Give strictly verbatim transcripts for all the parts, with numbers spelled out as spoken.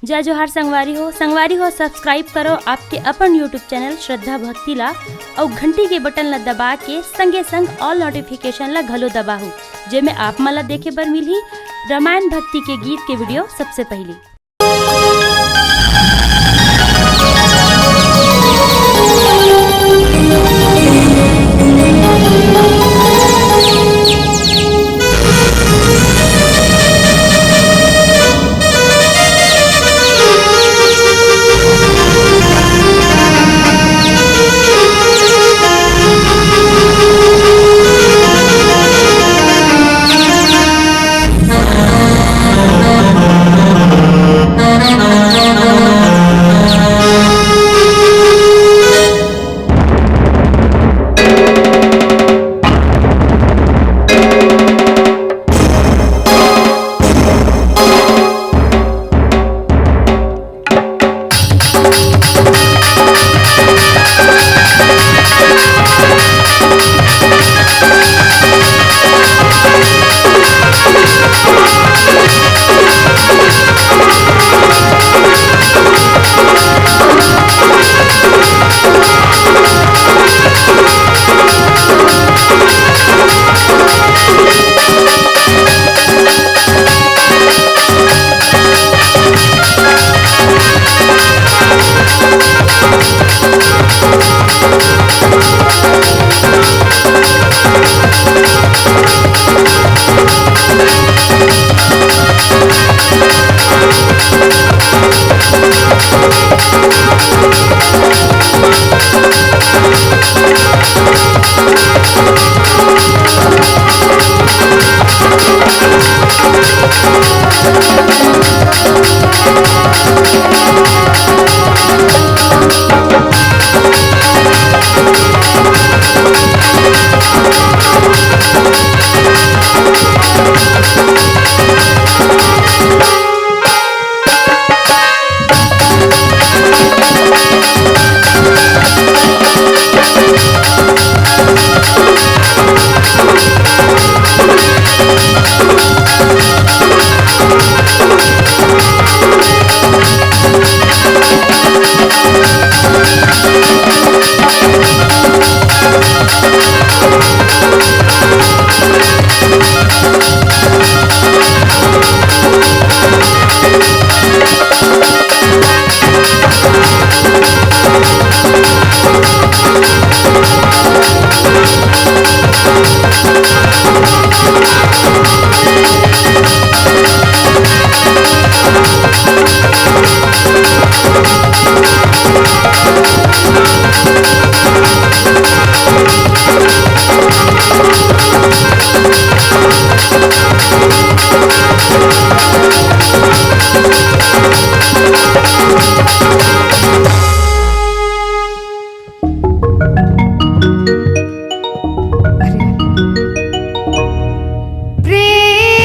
जय जोहार संगवारी हो, संगवारी हो, subscribe करो आपके अपन YouTube channel श्रद्धा भक्ति ला, अउ घंटी के button ला दबा के संगे संग all notification ला घलो दबाहू, जेमे आप मन ला देखे बर मिलही रामायण भक्ति के गीत के video सबसे पहली।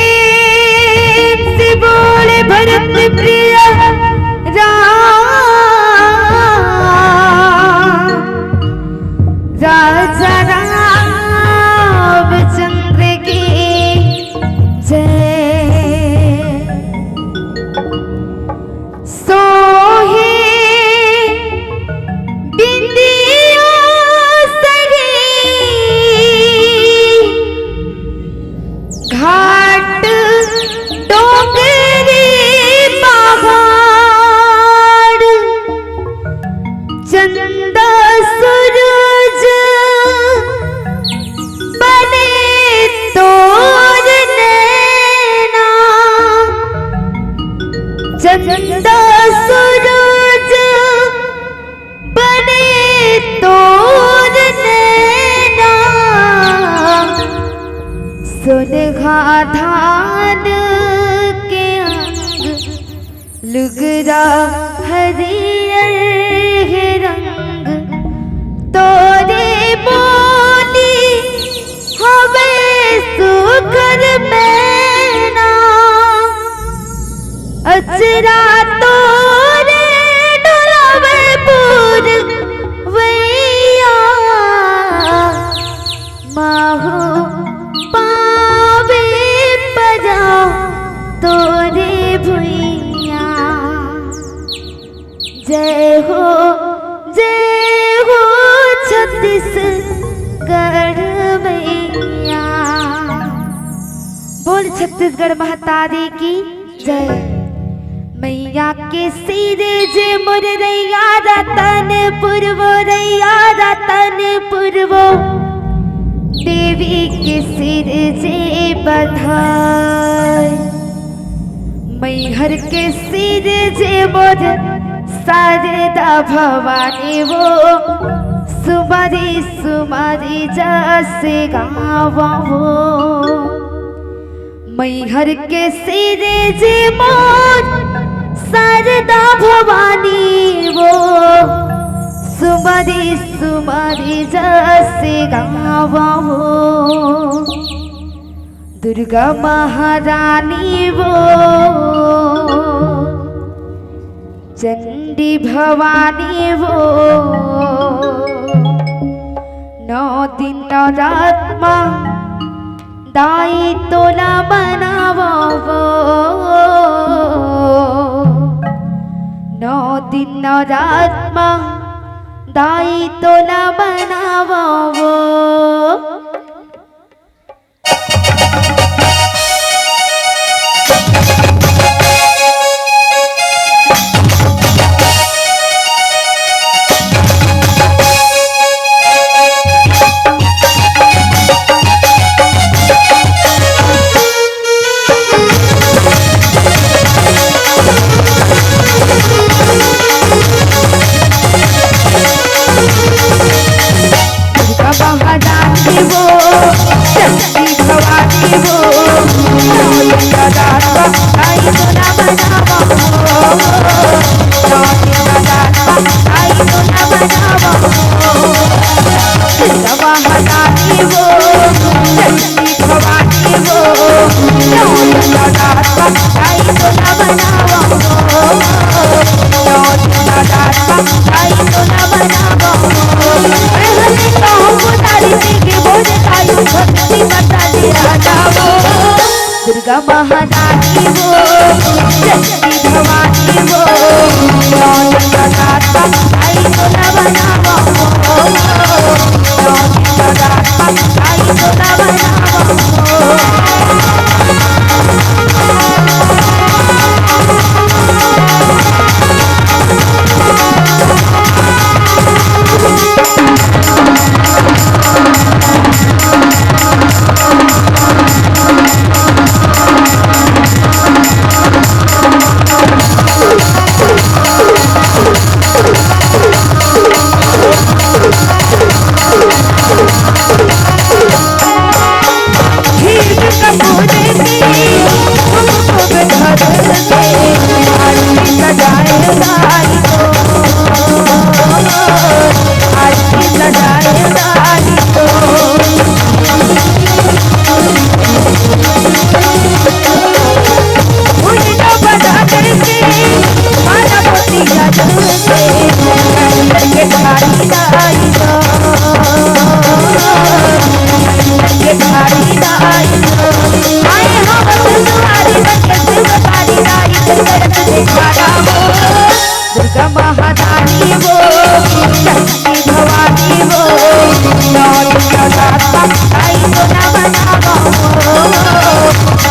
प्रेम से बोले भरत प्रिय राम, राजा रामचंद्र की जय। सोहे बिंदिया सरी, घाट डोंगरी पहाड़, चंदा सूरज बने तोर नैना, चंदा सूरज बने तोर नैना, सोनहा धान के अंग, लुगरा हरियर हे रंग, तोरे बोली हवे सुघर मैना। अचरा तोरे डोलावे पुरवैया, माहो पावे परा तोरे भुइया। जय हो, जय हो छत्तीसगढ़ मैया। बोल छत्तीसगढ़ महतारी की जय। मैया के सिरजे मोर रैया रतनपुर वो, रैया रतनपुर वो। देवी के सिरजे बधाई। मैहर के सिरजे मोर शारदा भवानी वो, सुमरी सुमरी जस गावा वो। मैहर के सिरजे मोर शारदा भवानी वो, सुमरी सुमरी जस गावा वो। दुर्गा महारानी वो, चंडी भवानी वो, नौ दिन नवरात मा दाई तोला मनावा वो। नौ दिन नवरात मा दाई तोला मनावा वो। दुर्गा महारानी वो, शक्ति भवानी वो, नौ दिन नवरात आई तो नवनावा हो, नौ दिन नवरात आई तो नवनावा हो। दुर्गा महारानी वो, शक्ति भवानी वो, नौ दिन नवरात आई तो नवनावा हो,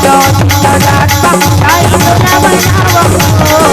नौ दिन नवरात आई तो नवनावा हो।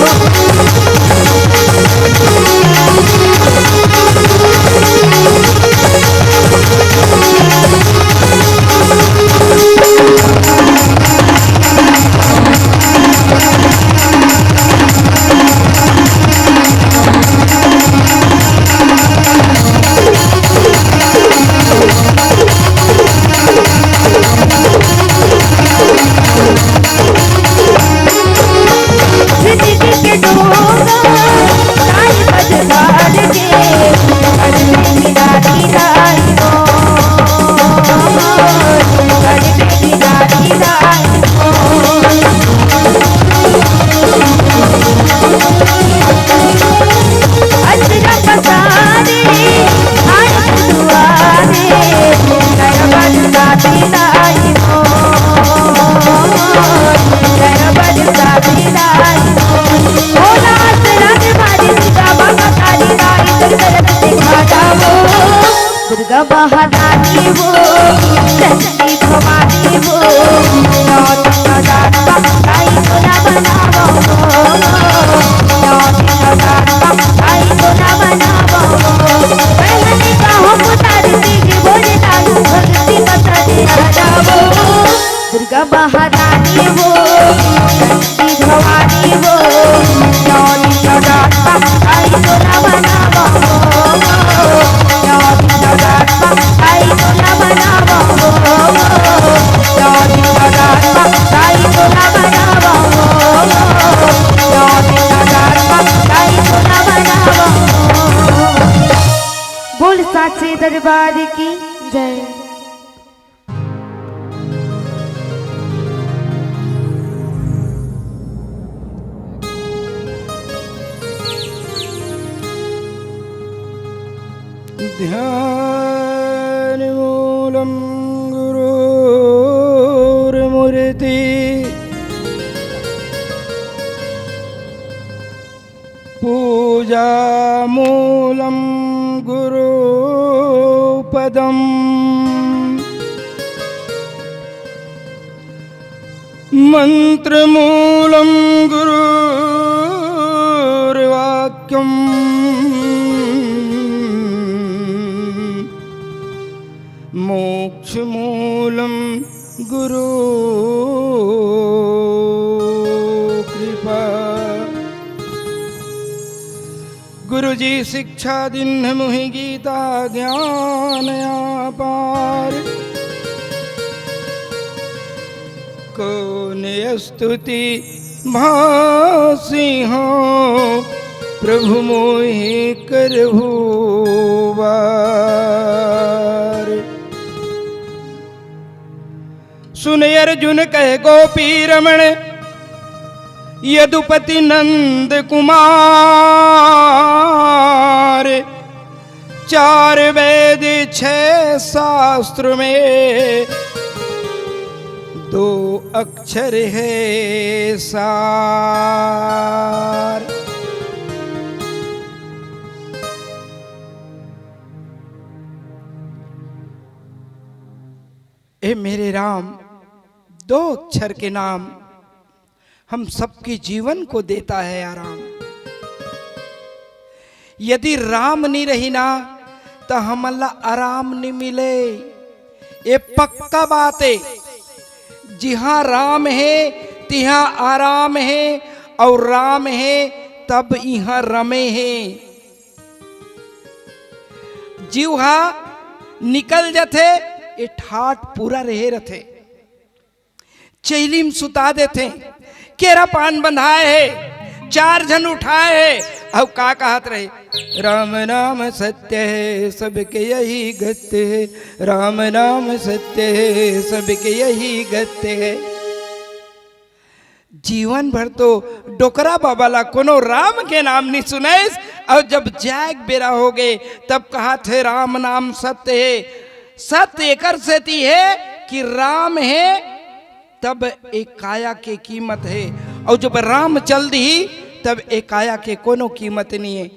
महारानी वो, शक्ति भवानी वो, नौ दिन नवरात का आई तोला बनावो। नौ दिन नवरात का आई तोला बनावो। पहले का हम उतार दीजिए भोले लाल, भक्ति बता दे आ जाओ। दुर्गा महारानी वो, शक्ति भवानी वो, नौ दिन नवरात का आई तोला बनावो। नौ दिन नवरात का आई तोला बनावो। नौ दिन नवरात का आई तोला बनावो। नौ दिन नवरात का आई तोला बनावो। बोल साचे दरबार की जय। ध्यानमूलं गुरोर्मूर्ति। पूजामूलं गुरोपदम्। मन्त्रमूलं गुरोर्वाक्यम्। मोक्षमूलं गुरु कृपा। गुरुजी शिक्षा दिन्ह मुहि गीता ज्ञान अपार। कौन स्तुति भाषिहौं प्रभु मोहि करहु बार। सुन अर्जुन कहे गोपी रमण यदुपति नंद कुमार। चार वेद छह शास्त्र में दो अक्षर है सार। ए मेरे राम, दो अक्षर के नाम हम सबके जीवन को देता है आराम। यदि राम नी रही ना, त हमन ला आराम नी मिले। ये पक्का बात है, जिहाँ राम है, तिहाँ आराम है, और राम है, तब इहाँ रमे है। जीव हा निकल जथे, ये ठाठ पूरा रहे रथे। चैली म सुता देथे, केरा पान बंधाए हे, चार झन उठाए हे, अउ का कहत रहे, "राम नाम सत्य है, सबके यही गत्य है, राम नाम सत्य है, सबके यही गत्य है।" जीवन भर तो डोकरा बाबा ला कोनो राम के नाम नी सुनाइस, अउ जब जाए के बेरा हो गए, तब कहत हे, "राम नाम सत्य है।" सत्य एकर सेती है कि राम है, तब ए काया के कीमत हे, अउ जब राम चल दिही, तब ए काया के कोनो कीमत नी हे।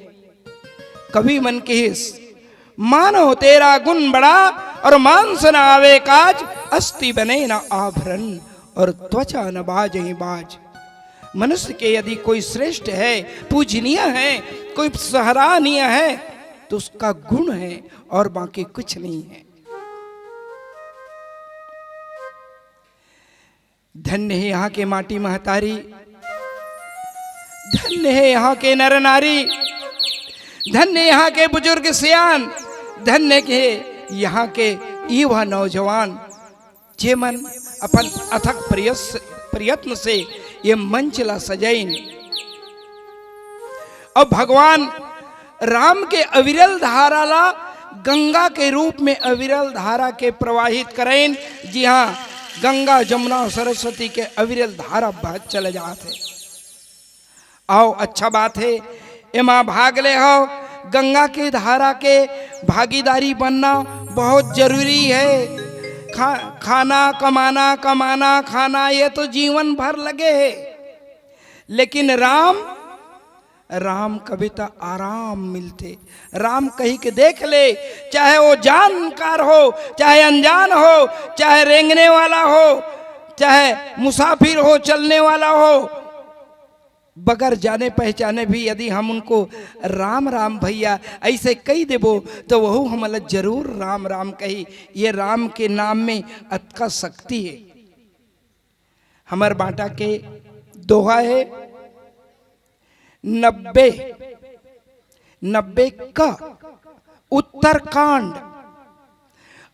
कवि मन किहिस, "मानव तेरा गुण बड़ा, और मान से न आवे काज, अस्थि बने न आभरण, और त्वचा न बाजहि बाज।" मनुष्य के यदि कोई श्रेष्ठ है, पूजनीय है, कोई सराहनीय है, तो उसका गुण है और बाकी कुछ नहीं है। धन्य हे यहाँ के माटी महतारी, धन्य हे यहाँ के नर नारी, धन्य यहाँ के बुजुर्ग सियान, धन्य हे यहाँ के युवा नौजवान, जे मन अपन अथक प्रयस-, प्रयत्न से ये मंच ला सजाइन। अब भगवान राम के अविरल धारा ला गंगा के रूप में अविरल धारा के प्रवाहित करइन, जिहाँ गंगा, जमुना, सरस्वती के अविरल धारा बहत चले जात हे। अउ अच्छा बात हे, एमा भाग ले हव। गंगा के धारा के भागीदारी बनना बहुत जरूरी हे। खा-, खाना, कमाना, कमाना, खाना, ये तो जीवन भर लगे हे। लेकिन राम, राम कबे त आराम मिलथे। राम कहि के देख ले, चाहे वो जानकार हो, चाहे अनजान हो, चाहे रेंगने वाला हो, चाहे मुसाफिर हो, चलने वाला हो, बगैर जाने पहचाने भी यदि हम उनको "राम राम भैया" ऐसे कहि देबो, त वहू हमला जरूर "राम राम" कही। ये राम के नाम में अतका शक्ति हे। हमर बांटा के दोहा हे, नब्बे, नब्बे क उत्तरकांड।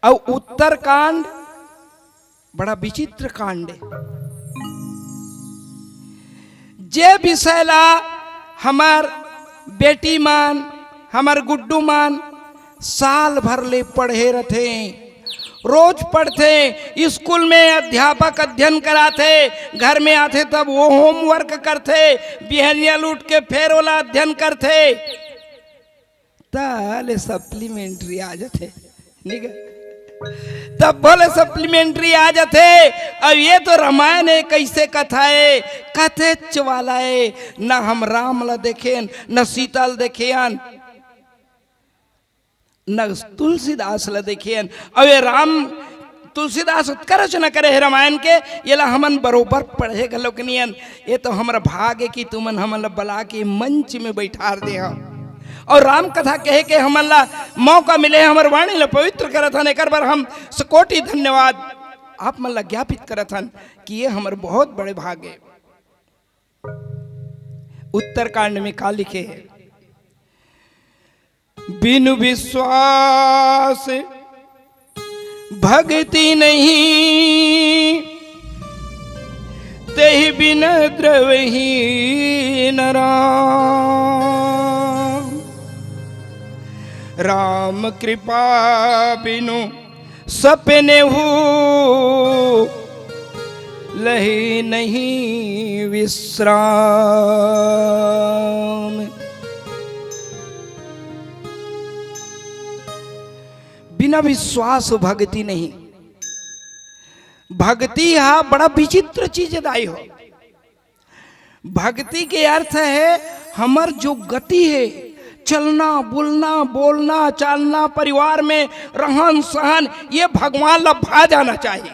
अउ उत्तरकांड बड़ा विचित्र कांड हे। जे विषय ला हमर बेटी मन, हमर गुड्डू मन साल भर ले पढ़े रथे, रोज पढ़थे। स्कूल में अध्यापक अध्ययन कराथे, घर में आथे तब वो होमवर्क करथे, बिहनिया ल उठ के फेर ओला अध्ययन करथे। त ले सप्लीमेंट्री आ जाथे, ठीक हे? तब बोले सप्लीमेंट्री आ जाथे। अब ये तो रामायण हे, कइसे कथा हे, कथेच वाला हे। न हम राम ला देखेन, न सीता ला देखेन, न तुलसीदास ला देखेन। अब ये राम, तुलसीदास अतका रचना करे हे रामायण के, ये ला हमन बरोबर पढ़े घलोक नइ हन। ये तो हमर भाग हे कि तुमन हमन ला बला के मंच में बैठार दे हव। अउ राम कथा कहे के हमन ला मौका मिले, हमर वाणी ला पवित्र करत हन, एकर बर हम सकोटि धन्यवाद आप मन ला ज्ञापित करत हन कि ये हमर बहुत बड़े भाग हे। उत्तरकांड में का लिखे हे? बिनु विश्वास भक्ति नहीं, तेहि बिन द्रवहीन राम। राम कृपा बिनु सपनेहु लहे नहीं विश्राम। बिना विश्वास भक्ति नहीं। भक्ति हा बड़ा विचित्र चीज हे दाई हो। भक्ति के अर्थ हे हमर जो गति हे, चलना, बुलना, बोलना, चालना, परिवार में रहन सहन, ये भगवान ला भा जाना चाहिए।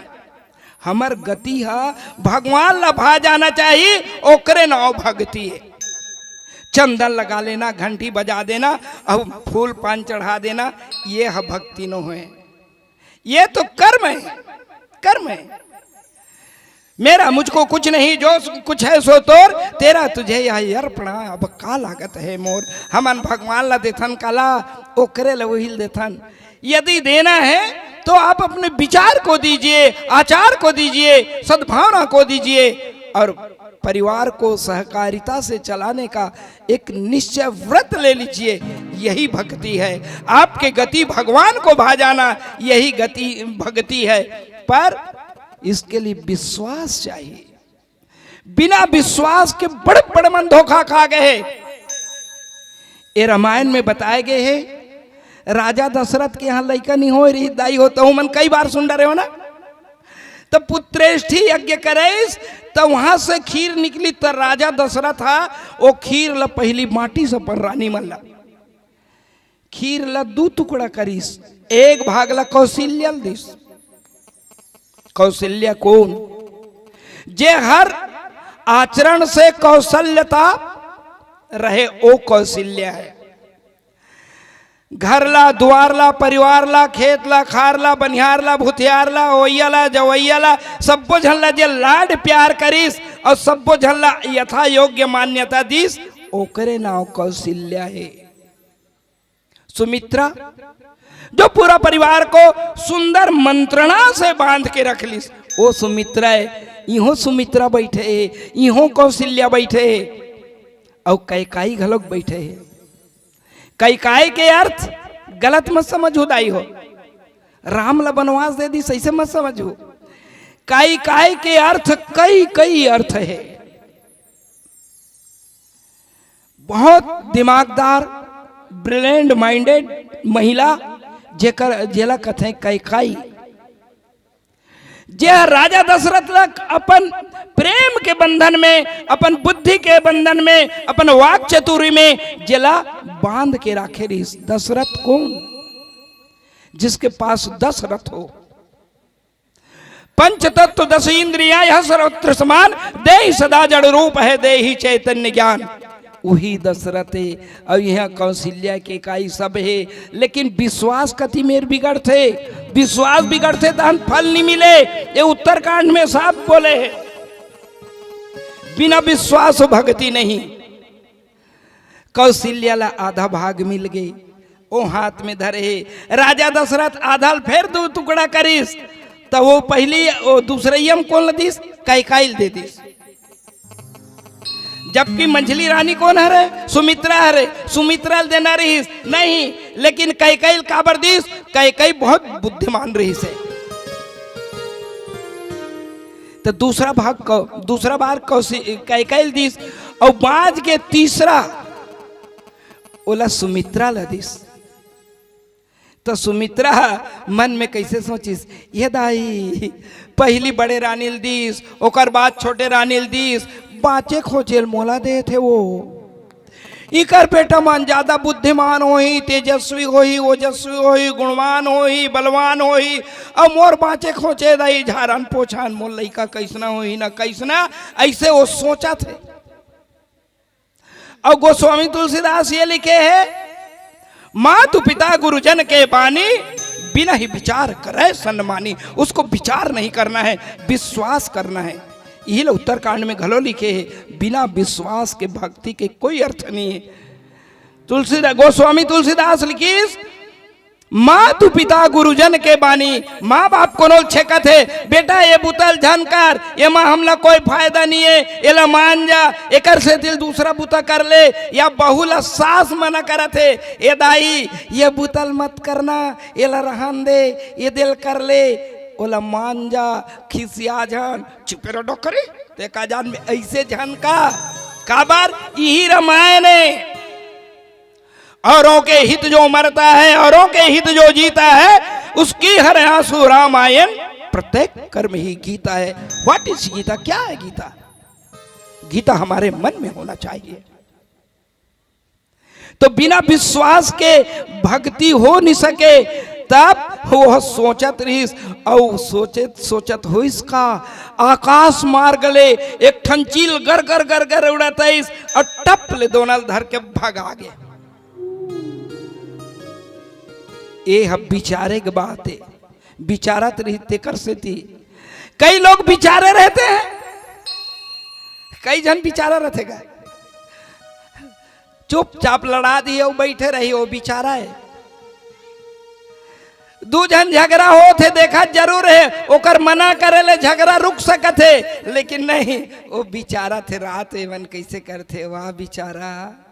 हमर गति हा भगवान ला भा जाना चाहिए, ओकरे नाव भक्ति हे। चंदन लगा लेना, घंटी बजा देना, अउ फूल पान चढ़ा देना, ये हा भक्ति नो होय। ये तो कर्म हे, कर्म हे। मेरा मुझको कुछ नहीं, जो कुछ है सो तोर, तेरा तुझे यह अर्पणा। अब का लागत हे मोर? हमन भगवान ला देथन काला, ओकरे ला उही ल देथन। यदि देना है तो आप अपने विचार को दीजिए, आचार को दीजिए, सद्भावना को दीजिए और परिवार को सहकारिता से चलाने का एक निश्चय व्रत ले लीजिए। यही भक्ति है। आपके गति भगवान को भा जाना, यही गति भक्ति है। पर इसके लिए विश्वास चाहिए। बिना विश्वास के बड़े बड़े मन धोखा खा गए हैं। ये रामायण में बताए गए हैं। राजा दशरथ के यहाँ लइका नहीं होय रहिस दाई हो, तहू मन कई बार सुन डरे हो ना। तब पुत्रेष्ठी यज्ञ करेस, तब वहां से खीर निकली, त राजा दशरथ हा वो खीर ला पहली बांटिस अपन रानी मन ला। खीर ला दू टुकड़ा करिस, एक भाग ला कौशल्या ल दिस। कौशल्या कोन? जे हर आचरण से कौशल्यता रहे, ओ कौशल्या हे। घर ला, दुआर ला, परिवार ला, खेत ला, खार ला, बनिहार ला, भुथियार ला, ओइया ला, जवैया ला, सब्बो झन ला जे लाड प्यार करिस अउ सब्बो झन ला यथा योग्य मान्यता दिस, ओकरे नाव कौशल्या हे। सुमित्रा, जो पूरा परिवार को सुंदर मंत्रणा से बांध के रख लिस, वो सुमित्रा हे। इहो सुमित्रा बैठे हे, इहो कौशल्या बैठे हे, अउ कैकाई घलोक बैठे हे। कैकाई के अर्थ गलत मत समझो दाई हो, राम ला बनवास दे दिस, अइसे मत समझो। कैकाई के अर्थ कई कई अर्थ हे। बहुत दिमागदार, ब्रिलियंट माइंडेड महिला, जेकर, जेला कथे कैकाई, जे ह राजा दशरथ ला अपन प्रेम के बंधन में, अपन बुद्धि के बंधन में, अपन वाक चतुरी में जेला बांध के राखे रहिस। दशरथ कौन? जिसके पास दस रथ हो। पंच तत्व दस इंद्रियां यह सर्वत्र समान, देहि सदा जड़ रूप है देहि चैतन्य ज्ञान। वही दशरथ हे। अउ इहाँ कौशल्या कैकई सब हे, लेकिन विश्वास कति मेर बिगड़थे, विश्वास बिगड़थे तहन फल नहीं मिले। ये उत्तरकांड में साफ बोले हे, बिना विश्वास भक्ति नहीं। कौशल्या ला आधा भाग मिल गे, ओ हाथ में धरे हे। राजा दशरथ आधा ल फेर दू टुकड़ा करिस, त वो पहली, वो दूसरइया म कोन ल दिस? कैकई ल दे दिस। जबकि मंझली रानी कोन हरे? सुमित्रा हरे। सुमित्रा ल देना रहिस, नहीं, लेकिन कैकई ल काबर दिस? कैकई बहुत बुद्धिमान रहिस हे। त दूसरा भाग कौ-, दूसरा बार कौशि-, कैकई ल दिस, अउ बांच के तीसरा ओला सुमित्रा ल दिस। त सुमित्रा मन में कैसे सोचिस, "ये दाई, पहली बड़े रानी ल दिस, ओकर बाद छोटे रानी ल दिस, बांचे खोचे ल मोला देथे वो। इकर बेटा मन ज्यादा बुद्धिमान होही, तेजस्वी होही, ओजस्वी होही, गुणवान होही, बलवान होही, अउ मोर बांचे खोचे दाई झारन पोछन, मोर लइका कैसना होही ना कैसना।" ऐसे वो सोचत हे। अउ गोस्वामी तुलसीदास ये लिखे हे, "मातु पिता गुरुजन के बानी, बिना ही विचार करे सन्मानी।" उसको विचार नहीं करना है, विश्वास करना है। यही ल उत्तरकांड में घलो लिखे हे, बिना विश्वास के भक्ति के कोई अर्थ नहीं है। तुलसीदास, गोस्वामी तुलसीदास लिखिस, "मातु पिता गुरुजन के बानी।" माँ बाप कोनो ल छेकत हे, "बेटा, ये बुता ल झन कर, ये मा हमला कोई फायदा नहीं है, एला मान जा, एकर सेती ल दूसरा बुता कर ले।" या बहू ला सास मना करत हे, "ए दाई, ये बुता ल मत करना, एला रहन दे, ये दे ल कर ले, ओला मान जा, खिसिया झन।" "चुपे रह डोकरी, ते का जान में ऐसे झन का।" काबर? इही रामायण हे। औरों के हित जो मरता है, औरों के हित जो जीता है, उसकी हर आंसू रामायण, प्रत्येक कर्म ही गीता है। What is Gita? क्या है गीता? गीता हमारे मन में होना चाहिए। तो बिना विश्वास के भक्ति हो नहीं सके। तब वो सोचत रहिस, अउ सोचत सोचत होइस का, आकाश मार्ग ले एक ठन चील गर गर गर गर उड़त आइस, अउ टप ले दोनों ल धर के भगा गे। ए ह बिचारे के बात हे, बिचारत रही तेकर सेती। कई लोग बिचारे रहते हैं, कई झन बिचारा रहथे गा, चुपचाप लड़ा दिए, वो बैठे रही, वो बिचारा हे। दू झन झगड़ा होत हे, देखा जरूर हे, ओकर मना करे ले झगड़ा रुक सकत हे, लेकिन नहीं, वो बिचारा थे, रात एमन कैसे करथे, वाह बिचारा।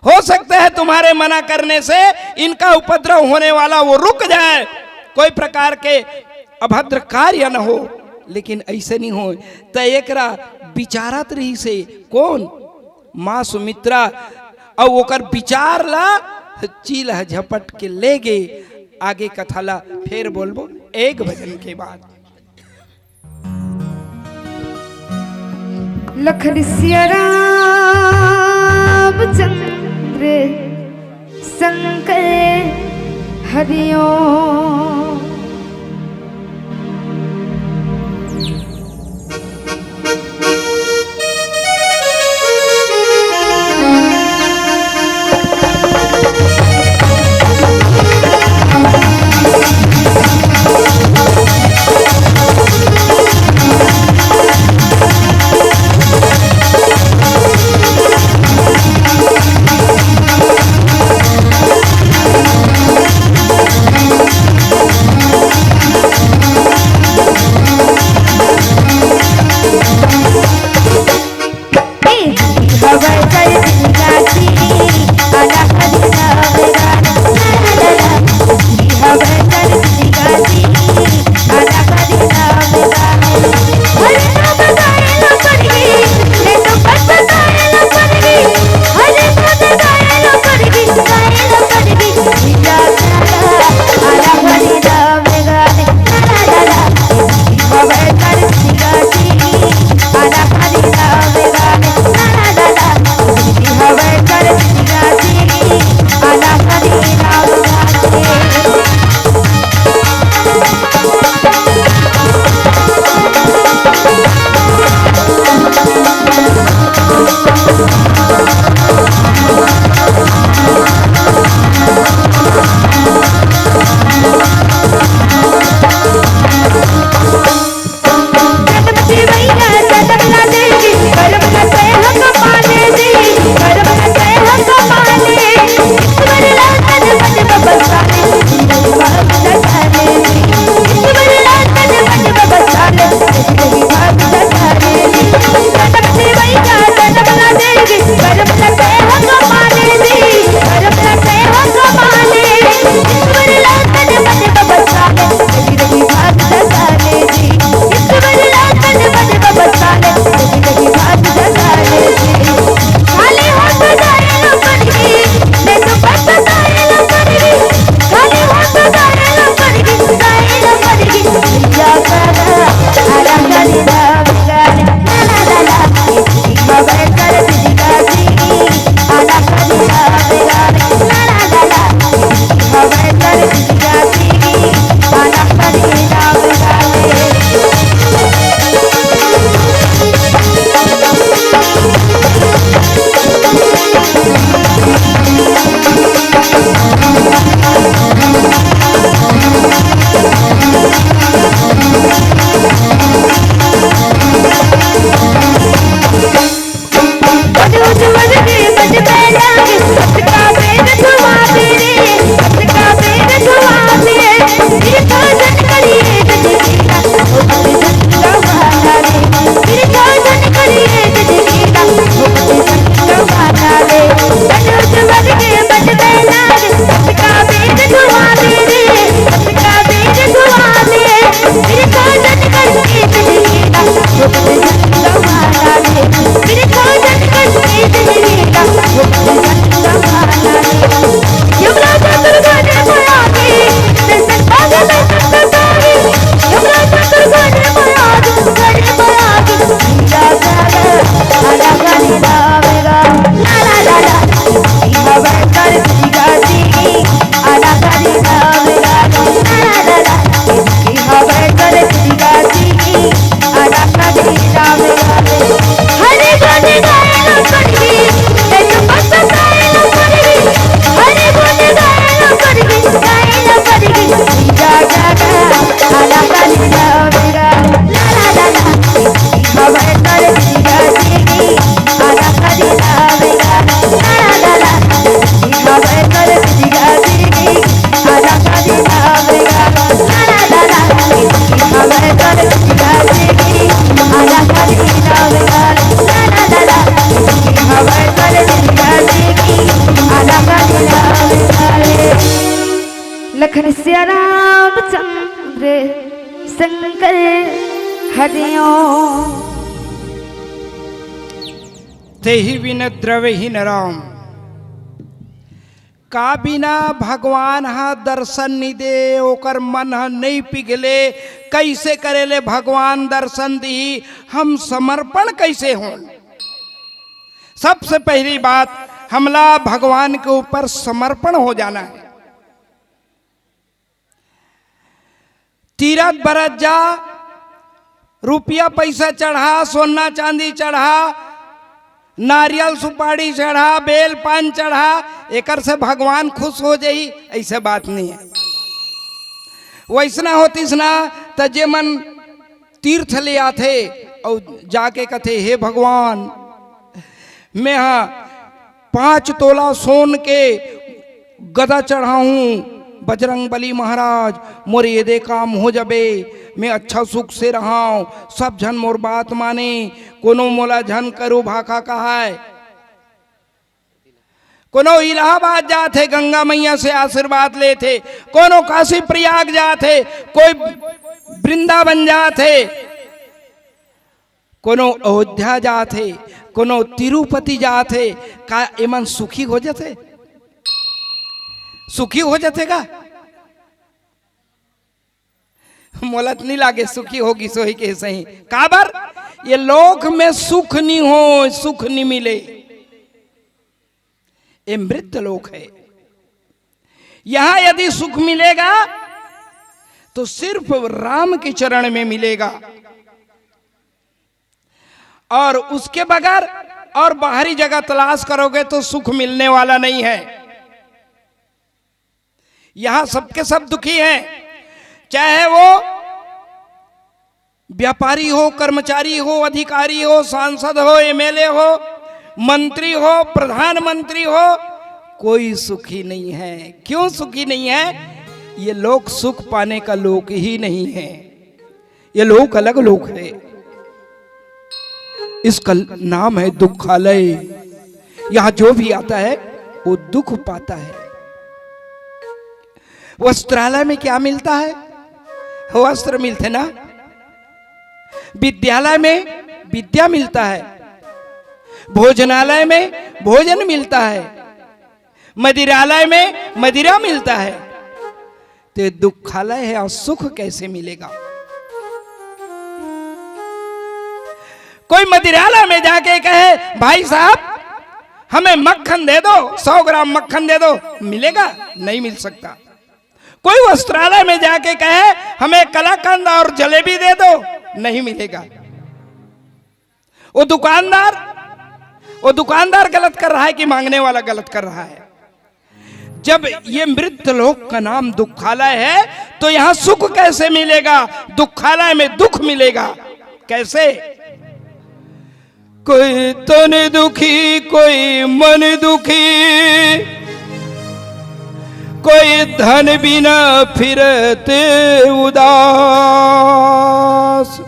हो सकता है तुम्हारे मना करने से इनका उपद्रव होने वाला वो रुक जाए, कोई प्रकार के अभद्र कार्य न हो, लेकिन ऐसे नहीं हो। त एकरा बिचारत रहिसे कोन? माँ सुमित्रा। अउ ओकर बिचार ला चील ह झपट के ले गे। आगे कथा ला फेर बोलबो एक भजन के बाद। लखन सिया रामचंद्र शंकर हरिओम। लखन सिया रामचंद्र शंकर हरिओम। तेहि बिन द्रवहीन राम। का बिना भगवान ह दर्शन नइ दे, ओकर मन ह नइ पिघले, कइसे करे ले भगवान दर्शन दिही? हम समर्पण कइसे होन? सबसे पहली बात, हमला भगवान के ऊपर समर्पण हो जाना है। तीरथ बरत जा, रुपया पैसा चढ़ा, सोना चांदी चढ़ा, नारियल सुपारी चढ़ा, बेल पान चढ़ा, एकर से भगवान खुश हो जाई, ऐसे बात नहीं है। वैसना होतिस ना, त जे मन तीर्थ ले आथे अउ जाके कथे, "हे भगवान, मैं हा पाँच तोला सोन के गदा चढ़ाहूं बजरंग बली महाराज, मोर ये दे काम हो जाबे, मैं अच्छा सुख से रहाव, सब झन मोर बात माने, कोनो मोला झन करू भाखा कहाय।" कोनो इलाहाबाद जाथे, गंगा मैया से आशीर्वाद लेथे, कोनो काशी प्रयाग जाथे, कोई वृंदावन जाथे, कोनो अयोध्या जाथे, कोनो तिरुपति जाथे, का एमन सुखी हो जाथे? सुखी हो जाथे का? मोला त नइ लागे सुखी होगी सोही के सही। काबर? ये लोक में सुख नइ हो, सुख नइ मिले। ये मृत लोक है। यहां यदि सुख मिलेगा तो सिर्फ राम के चरण में मिलेगा, और उसके बगैर और बाहरी जगह तलाश करोगे तो सुख मिलने वाला नहीं है। यहां सबके सब दुखी हैं, चाहे वो व्यापारी हो, कर्मचारी हो, अधिकारी हो, सांसद हो, एमएलए हो, मंत्री हो, प्रधानमंत्री हो, कोई सुखी नहीं है। क्यों सुखी नहीं है? ये लोक सुख पाने का लोक ही नहीं है। ये लोक अलग लोक है। इसका नाम है दुखालय। यहां जो भी आता है वो दुख पाता है। वस्त्रालय में क्या मिलता है? वस्त्र मिलते ना। विद्यालय में विद्या मिलता है, भोजनालय में भोजन मिलता है, मदिरालय में मदिरा मिलता है। तो ये दुखालय है और सुख कैसे मिलेगा? कोई मदिरालय में जाके कहे, "भाई साहब, हमें मक्खन दे दो, सौ ग्राम मक्खन दे दो", मिलेगा? नहीं मिल सकता। कोई वस्त्रालय में जाके कहे, "हमें कलाकंद और जलेबी दे दो", नहीं मिलेगा। वो दुकानदार, वो दुकानदार गलत कर रहा है कि मांगने वाला गलत कर रहा है? जब ये मृत लोक का नाम दुखालय है, तो यहां सुख कैसे मिलेगा? दुखालय में दुख मिलेगा। कैसे? कोई तन दुखी, कोई मन दुखी, कोई धन बिना फिरत उदास।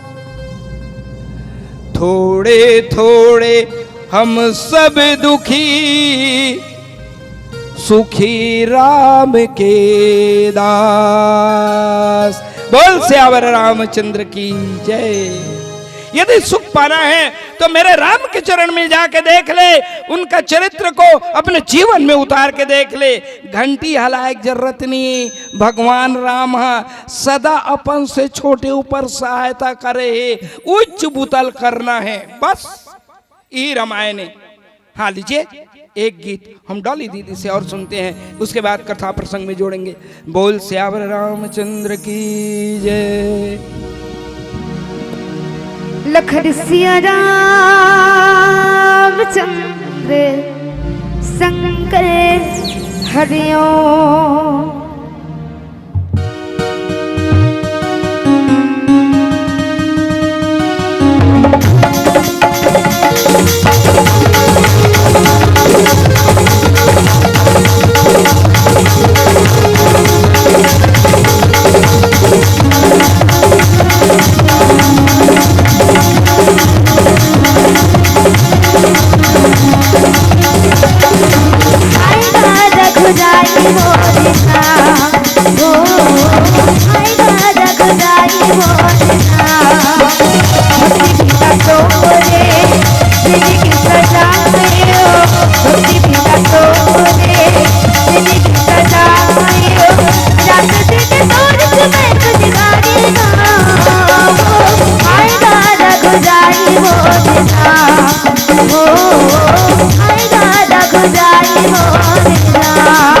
थोड़े थोड़े हम सब दुखी, सुखी राम के दास। बोल सियावर रामचंद्र की जय। यदि सुख पाना है तो मेरे राम के चरण में जाके देख ले, उनका चरित्र को अपने जीवन में उतार के देख ले। घंटी हलाए के जरूरत नहीं, भगवान राम हा सदा अपन से छोटे ऊपर सहायता करे है, उच्च बुतल करना है, बस। यही रामायण है। हाँ, लीजिए, एक गीत हम डॉली दीदी से और सुनते हैं, उसके बाद कथा प्रसंग में जोड़ेंगे। बोल सियावर रामचंद्र की जय। लखन सिया रामचंद्र शंकर हरिओम। मोरे राम।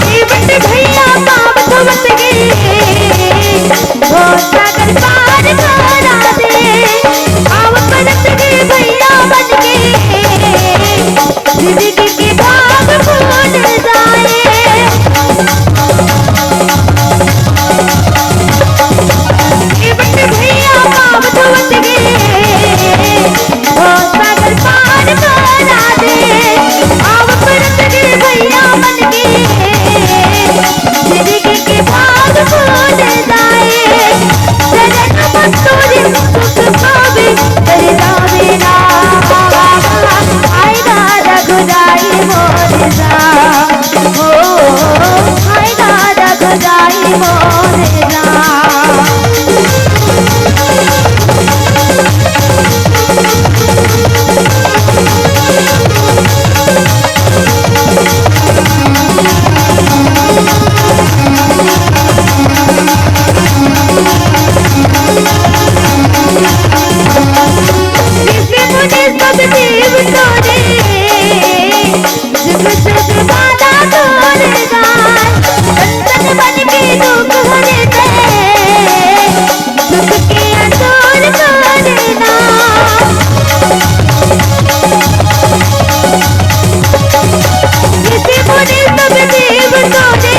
जीवन भैया पाप धोवत गे, भव सागर पार करा दे। पाँव परत गे भैया बन के, जिंदगी के भाग खुल जाए। जीवन भैया पाँव धोवत गे, भव सागर पार करा दे। पाँव परत गे भैया बन के, जिंदगी के भाग खुल जाए। चरण में तोरे सुख पावे, कर जावे ना। आएगा रघुराई मोरे राम, ओ, आएगा रघुराई मोरे राम। ऋषि मुनि सब देव तोरे, जुग जुग माला तोरे गाय। संतन मन के दुख हरते, दुख के अंजोर तोरे ना। ऋषि मुनि सब देव तोरे,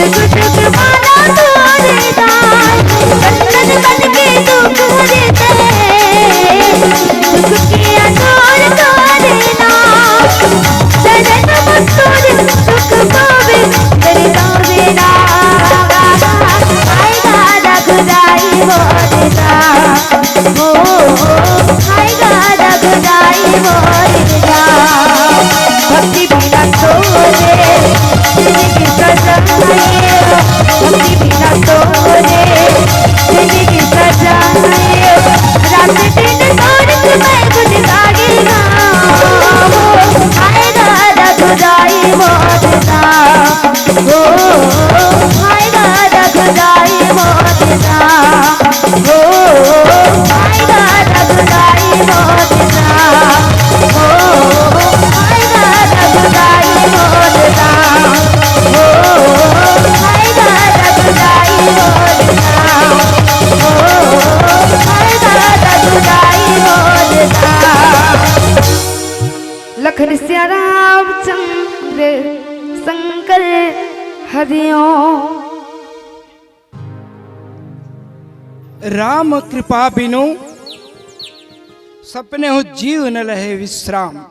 जुग जुग माला तोरे गाय। संतन मन के दुख हरते, दुख के अंजोर तोरे ना। चरण में तोरे सुख पावे, कर जावे ना। आएगा रघुराई मोरे राम। ओ, आएगा रघुराई मोरे राम। भक्ति बिना तोरे जिंदगी सजाए, भक्ति बिना तोरे जिंदगी सजाए। रात दिन तोरे मैं गुन गाएगा। आएगा रघुराई मोरे राम। ओ, आएगा रघुराई मोरे राम। ओ, आएगा रघुराई मोरे राम। ओ, आएगा रघुराई मोरे राम। ओ, आएगा रघुराई मोरे राम। ओ, आएगा रघुराई मोरे राम। लखन सिया रामचंद्र शंकर हरिओम। राम कृपा बिनु सपने हो जीव न लहे विश्राम।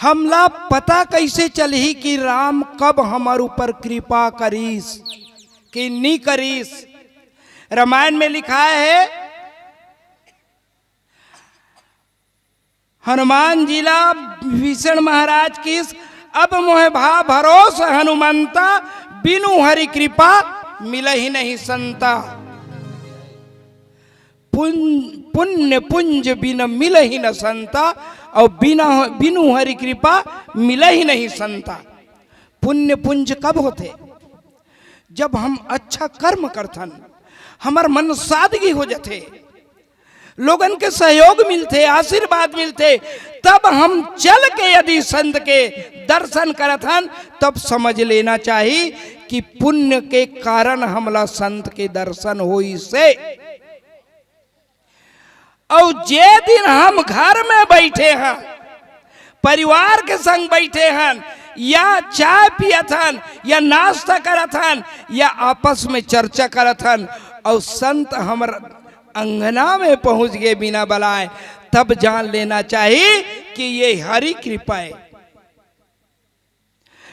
हमला पता कइसे चलही कि राम कब हमर ऊपर कृपा करिस कि नी करिस? रामायण में लिखाय हे, हनुमान जी ला विभीषण महाराज किहिस, "अब मोहे भा भरोस हनुमंता, बिनु हरि कृपा मिलहि नहीं संता।" पुन-, पुण्य पुंज बिन मिलहि न संता, अउ बिना, बिनु हरि कृपा मिलहि नहीं संता। पुण्य पुंज कब होथे? जब हम अच्छा कर्म करथन, हमर मन सादगी हो जथे, लोगन के सहयोग मिलथे, आशीर्वाद मिलथे, तब हम चल के यदि संत के दर्शन करत हन, तब समझ लेना चाही कि पुण्य के कारण हमला संत के दर्शन होइस हे। अउ जे दिन हम घर में बइठे हन, परिवार के संग बइठे हन, या चाय पियत हन, या नाश्ता करत हन, या आपस में चर्चा करत हन, अउ संत हमर अंगना में पहुंच गे बिना बलाय, तब जान लेना चाही कि ये हरि कृपा हे।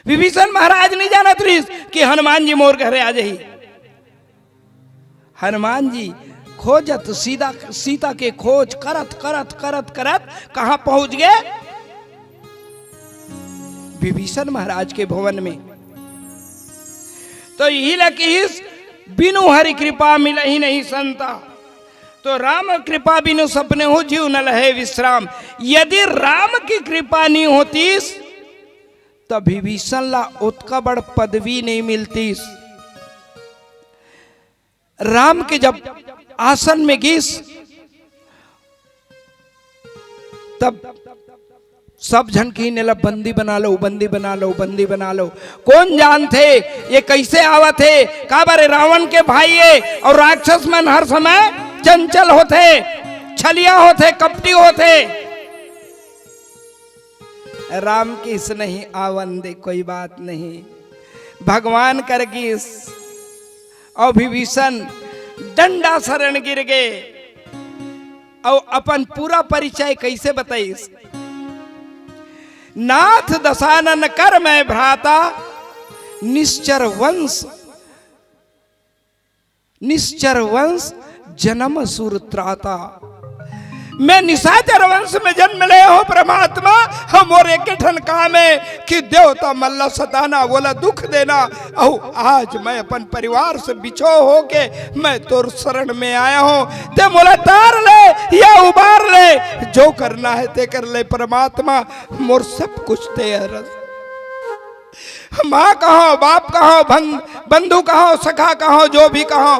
विभीषण महाराज नहीं जानत रहिस कि हनुमान जी मोर घरे आ जाही। हनुमान जी खोजत सीता, सीता के खोज करत, करत, करत, करत कहाँ पहुंच गे? विभीषण महाराज के भवन में। तो इही ला किहिस, "बिनु हरि कृपा मिलहि नहीं संता।" तो राम कृपा बिनु सपने हो जीव न लहे विश्राम। यदि राम की कृपा नहीं होतीस, त विभीषण ला ओतका बड़ पदवी नहीं मिलतीस। राम के जब आसन में गिस, तब सब झन किहिन, "एला बंदी बना लो, बंदी बना लो, बंदी बना लो।" कोन जानथे ये कइसे आवत हे? काबर ए रावण के भाई हे, अउ राक्षस मन हर समय चंचल होथे, छलिया होथे, कपटी होथे। राम किहिस, "नहीं, आवन दे, कोई बात नहीं।" भगवान कर गिस, अउ विभीषण डंडा शरण गिर गे। अउ अपन पूरा परिचय कइसे बताइस? "नाथ दशानन कर मैं भ्राता, निश्चर वंश, निश्चर वंश जन्म सुर त्राता।" मैं निशाचर वंश में जन्म ले हो परमात्मा, हम मोर एक ठन काम हे कि देवता मन ला सताना, ओला दुख देना, अउ आज मैं अपन परिवार से बिछो होके मैं तोर शरण में आया हूँ, ते मोला तार ले या उबार ले, जो करना हे ते कर ले परमात्मा, मोर सब कुछ ते हरस। माँ कहो, बाप कहो, भं-, बंधु कहो, सखा कहो, जो भी कहो,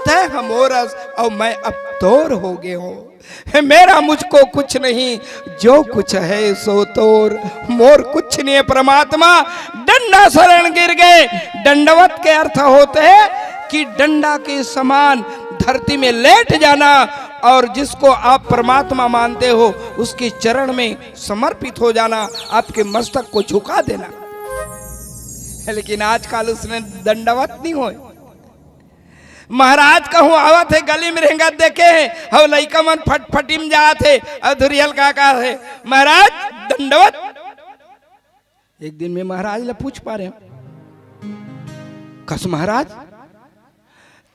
ते ह मोर अस अउ मैं अब तोर हो गे हों। हे मेरा मुझको कुछ नहीं, जो कुछ है सो तोर, मोर कुछ नहीं हे परमात्मा। डंडा शरण गिर गे। दंडवत के अर्थ होथे कि डंडा के समान धरती में लेट जाना, अउ जिसको आप परमात्मा मानते हो, उसके चरण में समर्पित हो जाना, आपके मस्तक को झुका देना। लेकिन आजकल उसने दंडवत नहीं होय। महाराज कहूँ आवत हे, गली में रेंगत देखे हे, अउ लइका मन फटफटी में जात हे, अउ धुरियल का कहत हे, "महाराज, दंडवत।" एक दिन में महाराज ला पूछ पारे, "कस महाराज,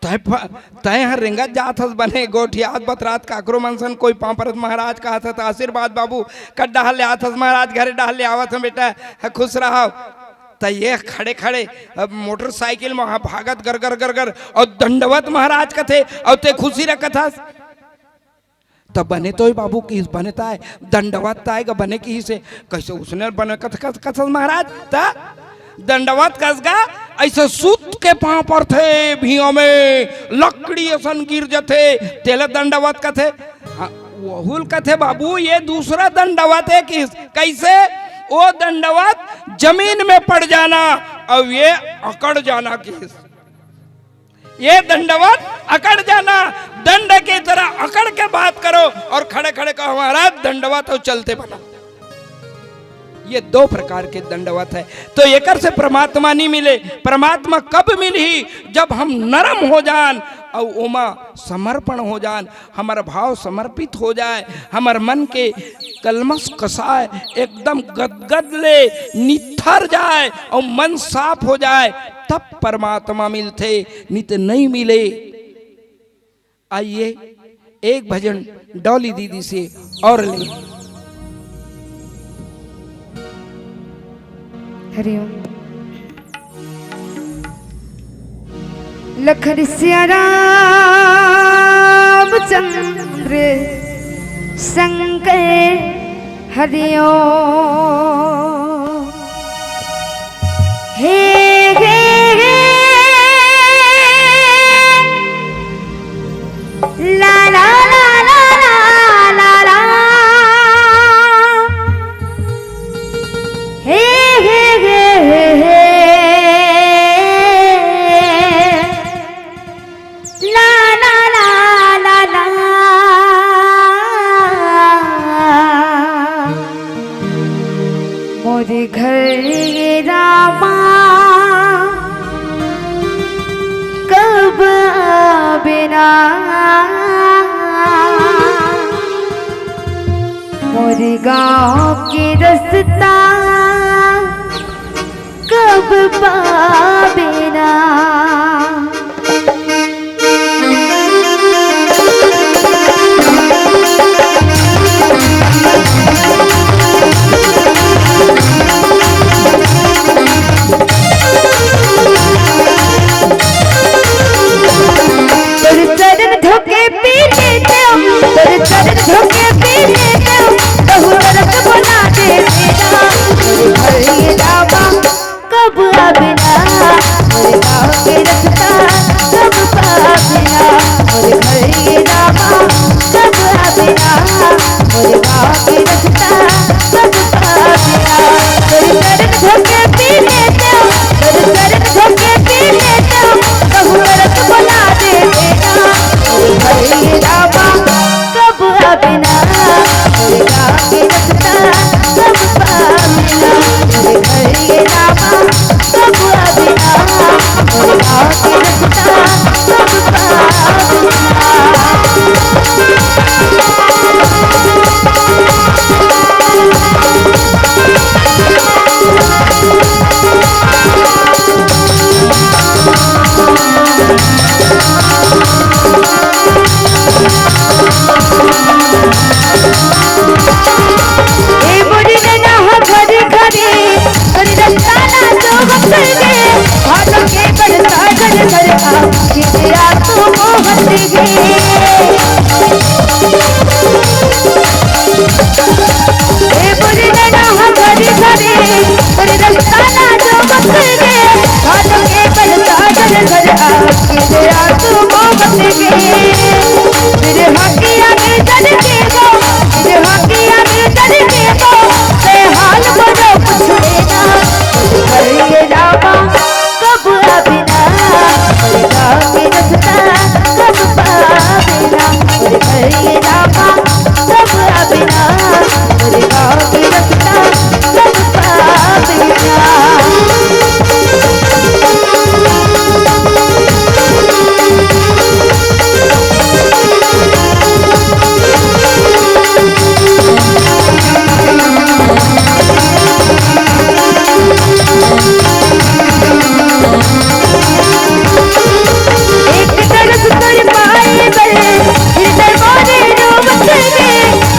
तय फ-, तय ह रेंगत जात हस बने, गोठियात बतरात काकरो मन सन, कोई पाँव परत महाराज कहत हस, आशीर्वाद बाबू, कत डहर ले आत हस महाराज, घरे डहर ले आवत हस बेटा, ह, खुश रहव।" त ये खड़े खड़े अब मोटरसाइकिल में भागत गर गर गर गर, अउ दंडवत महाराज कथे, अउ ते खुशी रखत हस। त बने तो बाबू किहिस, बने ताय, दंडवत ताय गा बने किहिस हे। कइसे उसने बने कथ-, कथ-, कथस महाराज? त दंडवत कस गा, अइसे सूत के पाँव परथे, भुइयां में लकड़ी असन गिर जथे, तेला दंडवत कथे। हाँ, वहू ल कथे बाबू, ये दूसरा दंडवत हे किहिस। कइसे? ओ दंडवत जमीन में पड़ जाना, अउ ये अकड़ जाना किहिस। ये दंडवत अकड़ जाना, दंड की तरह अकड़ के बात करो अउ खड़े खड़े कहो, "महाराज दंडवत हो, चलते बनो।" ये दो प्रकार के दंडवत हे। तो एकर से परमात्मा नहीं मिले। परमात्मा कब मिलही? जब हम नरम हो जान अउ ओमा समर्पण हो जान। हमर भाव समर्पित हो जाय, हमर मन के कलमस कसाय, एकदम गदगद ले निथर जाय अउ मन साफ हो जाय, तब परमात्मा मिलथे, नित नइ मिले। आइए, एक भजन डॉली दीदी से और ले। हरिओम। लखन सिया रामचंद्र शंकर हरिओ। हे, हे, हे। ला, ला, ला, ला, ला, ला, ला। हे, हे, हे, हे, हे। ला, ला, ला, ला, ला। मोर घर ये रामा कब आबे ना, मोर गाँव के रस्ता कब पाबे ना। तोर चरण धोके पीले ते तोरे गाँव के रस्ता सब पापिया, तोरे चरण धोके पी लेते हो, तोरे चरण धोके पी लेते हो, कहूँ दर्द बुला दे बेटा, तोरे भैया रामा कब आवे ना, तोरे गाँव के रस्ता सब पापिया, तोरे भैया रामा कब आवे ना, तोरे गाँव के रस्ता सब पापिया। ए मोरी नैना हो घरी घरी, तोरी रस्ता ना जो बखर गे, भादो के बरसा घर घर आ, ये तेरा तू मोहत गे। ए मोरी नैना हो घरी घरी, तोरी रस्ता ना जो बखर गे, भादो के बरसा घर घर आ, ये तेरा तू मोहत गे। तेरे हकिया में जल के वो, तेरे हकिया में जल के वो, ते हाल बड़ो कुछ लेना। अरे रामा, कब आवे ना, अरे गाँव के रस्ता कब पावे ना, अरे रामा, कब आवे ना, अरे गाँव के रस्ता कब पावे ना। एक तरफ तड़पाए बल, हृदय मोरे रोवत गे,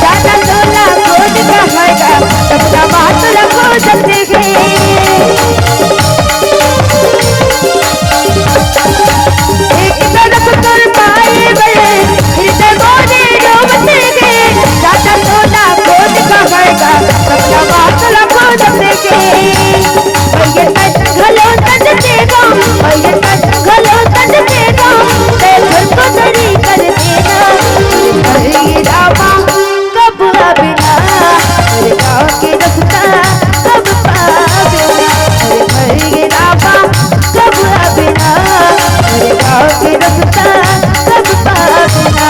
दादा तोला खोज कहाँ गा, सबका बात रखो जते गे। एक तरफ तड़पाए बल, हृदय मोरे रोवत गे, दादा तोला खोज कहाँ गा, सबका बात रखो जते गे। भैया तन घलो तन देगा, भैया तन घलो तन देगा, ते घर को दरी कर देगा। भैया रामा कब आवे ना, अरे गाँव के रस्ता कब पावे ना, अरे भैया रामा कब आवे ना, अरे गाँव के रस्ता कब पावे ना।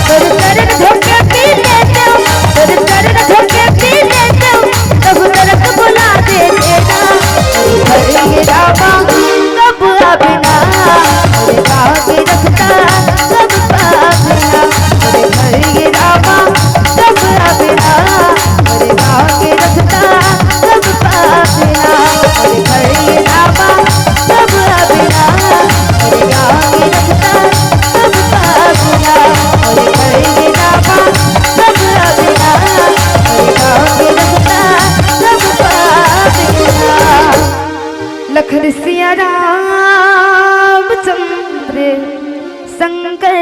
तोर चरण धोके पी लेते हो, तोर चरण धोके पी लेते हो, तब दर्द बुला दे बेटा। अरे रामा कब आवे ना, अरे गाँव के रस्ता कब पावे ना, अरे रामा कब आवे ना, अरे गाँव के रस्ता कब पावे ना, अरे रामा कब आवे ना, अरे गाँव के रस्ता कब पावे ना, अरे रामा कब आवे ना, अरे गाँव के रस्ता कब पावे ना। लखन सिया रामचंद्र शंकर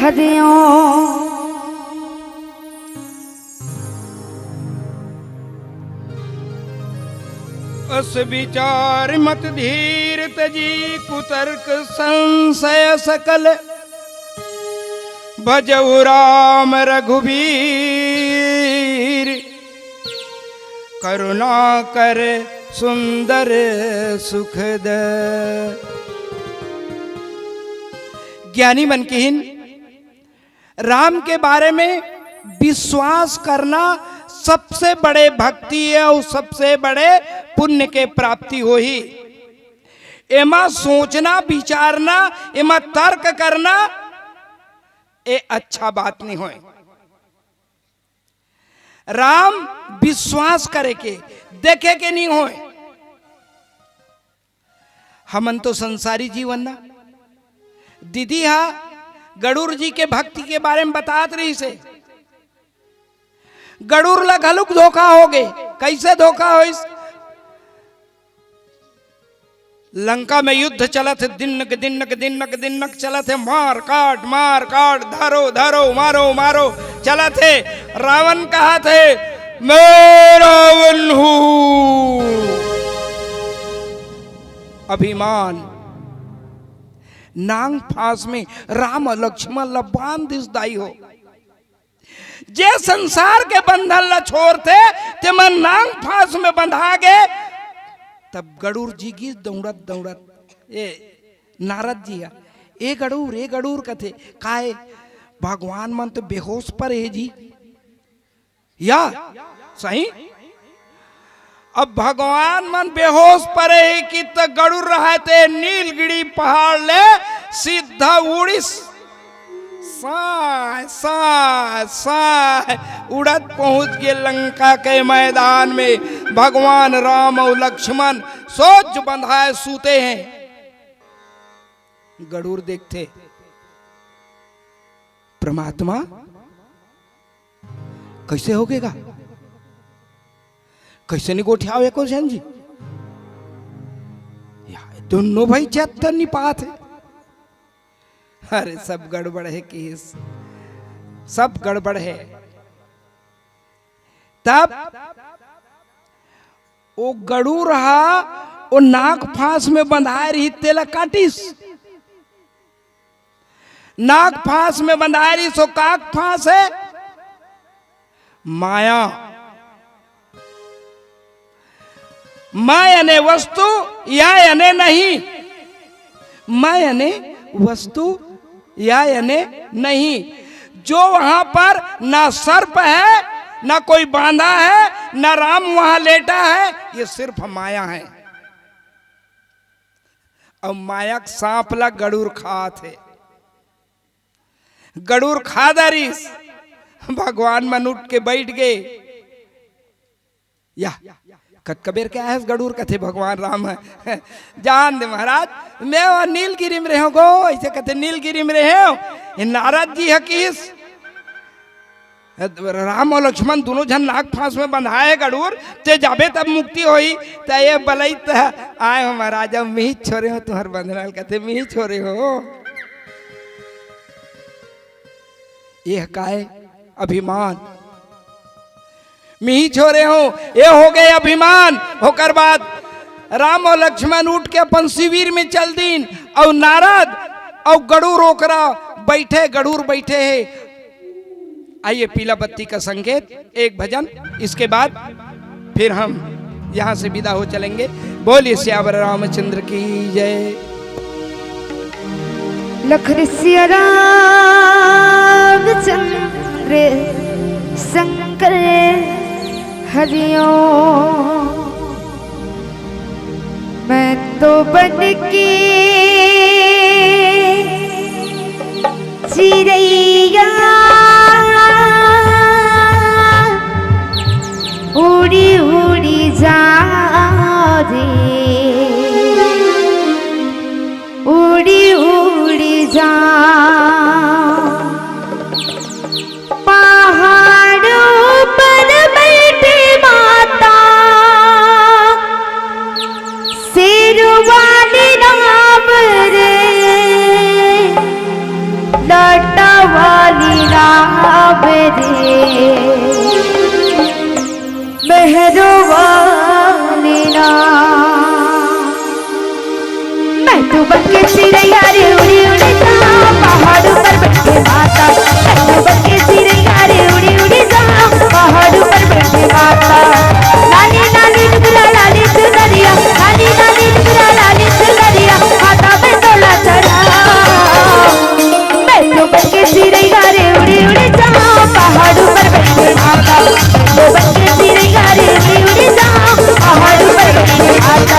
हरिओम। अस विचार मत धीर तजी कुतर्क संशय सकल, भजहु राम रघुबीर करुणा कर सुंदर सुखद। ज्ञानी मन किहिन, राम के बारे में विश्वास करना सबसे बड़े भक्ति हे अउ सबसे बड़े पुण्य के प्राप्ति होही। एमा सोचना, विचारना, एमा तर्क करना, ए अच्छा बात नहीं होय। राम विश्वास करे के, देखे के नहीं होय। हमन तो संसारी जीवन ना। दीदी हा गरुड़ जी के भक्ति के बारे में बतात रहिस हे। गरुड़ ला घलुक धोखा होगे। कइसे धोखा होइस? लंका में युद्ध चलत हे, दिनक दिनक दिनक दिनक चलत हे, मार काट मार काट, धरो धरो, मारो मारो चलत हे। रावण कहत हे, मैं रावण हूँ। अभिमान। नांग फांस में राम लक्ष्मण ला बांध दिस दाई हो। जे संसार के बंधन ला छोड़थे, ते मन नांग फांस में बंधा गे। तब गड़ूर जी गिस दौड़त दौड़त, ए नारद जी ह, "ए गड़ूर, ए गड़ूर," कथे, "काय?" "भगवान मन तो बेहोश परे हे जी।" या सही। अब भगवान मन बेहोश परे हे कि त गड़ूर रहय ते नीलगिरी पहाड़ ले सीधा उड़िस। साय, साय, साय उड़त पहुंच गे लंका के मैदान में। भगवान राम अउ लक्ष्मण सोज बंधाय सूते हे। गड़ूर देखथे, "परमात्मा, कइसे होगे गा? कइसे नइ गोठियाव एको झन जी? या दोनों भाई चेत नइ पात हे।" अरे, सब गड़बड़ हे किहिस, सब गड़बड़ हे। तब ओ गड़ूर ह ओ नाग फांस में बंधाय रिहिस, तेला काटिस। नाग फांस में बंधाय रिहिस, ओ काग फांस हे माया। मैं याने वस्तु, या याने नहीं। मैं याने वस्तु, या याने नहीं। जो वहां पर ना सर्प है, ना कोई बांधा है, ना राम वहां लेटा है, ये सिर्फ माया है। अउ माया के सांप ला गड़ूर खात हे। गड़ूर खा डारिस, भगवान मन उठ के बइठ गे। या, कतका बेर के आय हस गड़ूर, कथे भगवान राम ह। जान दे महाराज, मैं ओ नीलगिरी में रहेंव गो, अइसे कथे नीलगिरी में रहेंव। ए नारद जी ह किहिस, राम अउ लक्ष्मण दूनों झन नाग फांस में बंधाय हे गड़ूर, ते जाबे तब मुक्ति होही। त ए बलई त आय हों महाराज, अउ मिही छोरे हों तुंहर बंधना ल, कथे मिही छोरे हों। ए काय अभिमान, मिही छोरे हों, ए होगे अभिमान। ओकर बाद राम अउ लक्ष्मण उठ के अपन शिविर में चल दीन, अउ नारद अउ गड़ूर ओकरा बइठे, गड़ूर बइठे हे। आइए, पीला बत्ती का संकेत, एक भजन, इसके बाद फिर हम यहाँ से विदा हो चलेंगे। बोलिए सियावर रामचंद्र की जय। लख सिया रामचंद्र शंकर हरिओम। मैं तो बन के चिरैया उड़ी उड़ी जा रे, उड़ी उड़ी जा। पहाड़ों पर बैठे माता शेर वाली राम रे, लाटा वाली राम रे, मेहरो वाली राम। मैं तो बन के चिरैया रे उड़ी उड़ी जा, पहाड़ ऊपर बैठे माता। मैं तो बन के चिरैया रे उड़ी उड़ी जा, पहाड़ ऊपर बैठे माता। लाली लाली डुगरा लाली चुनरिया, लाली लाली डुगरा लाली चुनरिया, माता मैं तोला चढ़ा। मैं तो बन के चिरैया रे उड़ी उड़ी जा, पहाड़ ऊपर बैठे माता। मैं तो बन के चिरैया रे उड़ी उड़ी जा, पहाड़ ऊपर बैठे माता।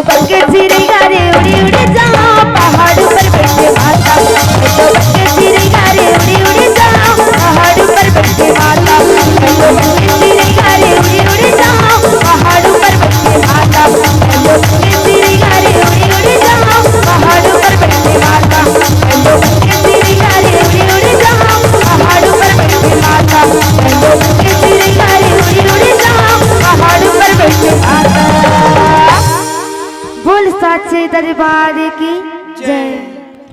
पंकज जी रे गारे उड़ी